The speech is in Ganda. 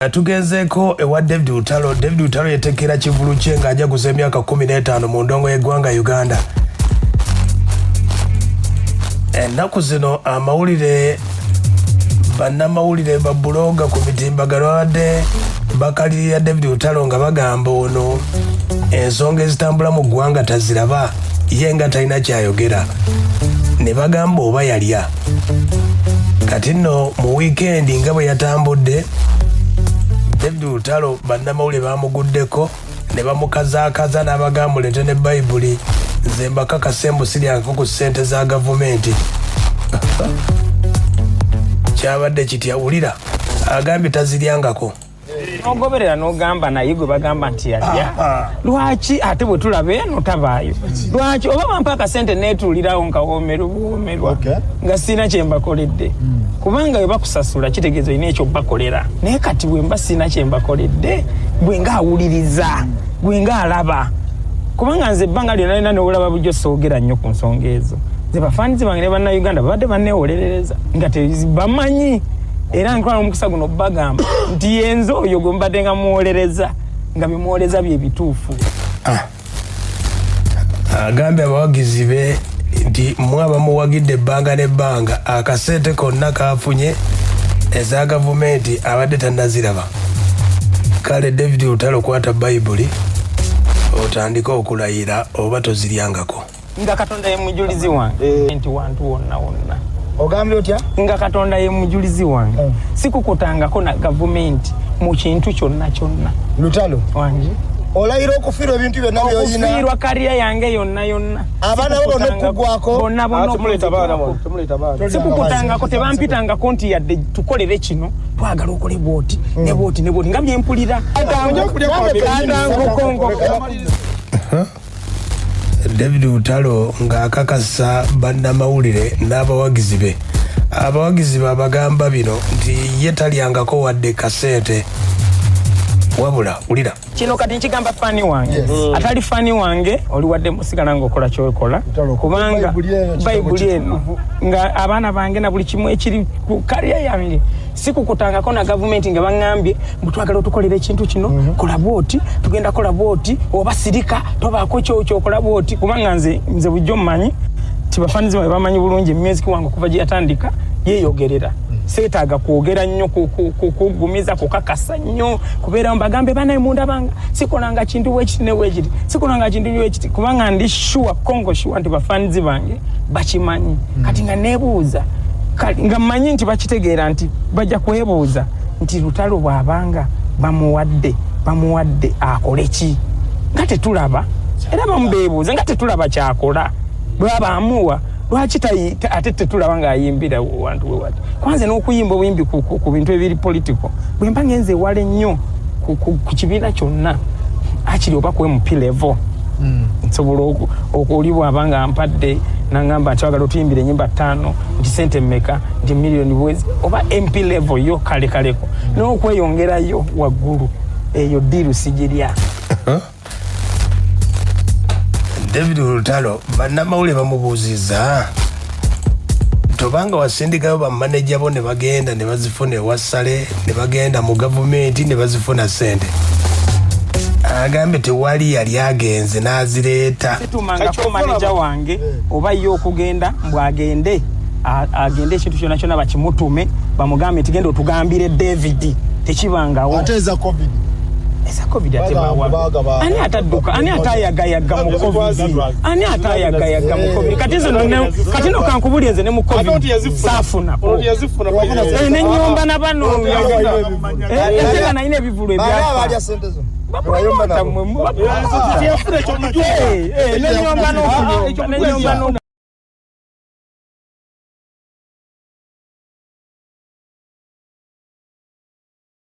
Tugenzeeko ewa David Lutalo. David Lutalo yetekera kivulu kye ng'ajaguza emyaka 15 mu ndongo y'eggwanga Uganda. Ennaku zino amawulire, bannamawulire, babuloga ku mitimbagano babadde bakalirira David Lutalo nga bagamba ono ensonga ezitambula mu ggwanga taziraba, ye nga talina kyayogera, ne bagamba oba yalya. Kati nno mu wiikendi nga bwe yatambudde, David Lutalo bannamawulire bamuguddeko ne bamukazaakaza n'abagamba, "Muleete ne Bayibuli, nze mbakakasa embu siryanko ku ssente za gavumenti." Kyabadde kitya? Wulira, agambye taziryangako. Nogoberera nogamba, naye gwe bagamba nti yalya, lwaki ate bwe tulaba eno tabaayo? Lwaki oba bampa akasente netuulirawo nkawomerwa buwomerwa nga sirina kyembakoledde? Kubanga bwe bakusasula kitegeeza olina ekyo bakolera. Naye kati bwe mba sirina kyembakoledde, gwe ngaawuliriza, gwe ngaalaba, kubanga nze ebbanga lyonna lyonna newolaba bujjo soogera nnyo ku nsonga ezo. Nze bafaanizi bange ne Bannayuganda babadde banneewolerereza nga tebamanyi, era ntwala omukisa guno bagamba nti yenze oyo gwe mubadde nga muwolereza, nga bimuwoleza bye bituufu. Agambye abawagizi be nti mwe abamuwagidde ebbanga n'ebbanga, akasente konna kafunye eza gavumenti abadde tannaziraba. Kale David Lutalo, kwata Bayibuli otandike okulayira oba toziryangako. Nga Katonda ye mujulizi wange nti wantu wonna wonna. Ogambye otya? Nga Katonda ye mujulizi wange, sikukutangako na gavumenti mu kintu kyonna kyonna. Lutalo. Wangi. Olayira okufiirwa ebintu byonna byolina? Okufiirwa career yange yonna yonna. Abaana bo bonna okuggwako? Bonna bonna. Temuleeta abaana. Okuggwako. Temuleeta abaana. Sikukutangako, tebampitangako nti yadde tukolere kino, twagala okole bwoti ne bwoti ne bwoti, nga byempulira. Atangukongo. David Lutalo ng'akakasa bannamawulire n'abawagizi be. Abawagizi be abagamba bino nti ye talyangako wadde kasente. Wabula wulira. Kino kati nkigamba fan wange, atali fan wange, oli wadde musigala ngaokola kyokola. Lutalo, kubanga Bayibuli eno kitabo Bayibuli eno, nga abaana bange na buli kimu ekiri ku career yange, sikukutangako na gavumenti nga baŋŋambye mbu twagala otukolera ekintu kino, kola bwoti, tugenda kola bwoti, oba sirika tobaako kyokyokola bwoti. Kubanga nze bujjo mmanyi ti bafanizi bange bamanyi bulungi music wange okuva gye yatandika yeeyogerera. Seetaaga kwogera nnyo, kugumiza, kukakasa nnyo, kubeera mbagambe banaye mundabanga sikolanga kintu bwekiti ne bwekiti, sikolanga kintu bwekiti, kubanga ndi sure, kongo sure nti bafanizi bange bakimanyi. Kati nga nebuuza, nga mmanyi nti bakitegeera nti bajja kwebuuza nti Lutalo bw'abanga bamuwadde akole ki nga tetulaba? Era bamubeebuuza nga tetulaba kyakola. Bwaba amuwa, lwaki ate tetulaba ng'ayimbira wantu we wati? Kwanze n'okuyimba obuyimbi ku bintu ebiri political, bwe mba ngenze ewala ennyo ku kibiina kyonna, akiri oba ku MP level, nsobola oli bw'aba nga mpadde nangamba nti wagala otuyimbira enyimba ttaano, nti sente mmeka, nti miliyoni bwezi, oba MP level yo kale kaleko n'okweyongerayo waggulu, eyo deal sigirya. David Lutalo bannamawulire bamubuuzizza tobanga wasindikayo bamaneja bo ne bagenda ne bazifuna ewassale, ne bagenda mu gavumenti ne bazifuna sente. Agambye tewali yali agenze n'azireeta. Situmangako maneja wange oba ye okugenda mbw agende agende ekintu kyonna kyonna bakimutume, bamugambe nti genda otugambire David, tekibangawo. Ate eza COVID? Eza COVID ate Bagamba, bawa bagaba. Ani atadduka? Ani atayagayaga mu COVID? Ani atayagayaga mu COVID? Kati nze kati no kankubulye, nze ne mu Ate COVID oti yazifuna. saafunako. Oti yazifuna. Wafuna. Nenyomba na bano. Ate nga nalina ebivulu Baani ebyafa. abalya sente zo? Bapromota mmwe. Teyafuna ekyo mujuzi. Nenyomba n'okuyomba, nenyomba.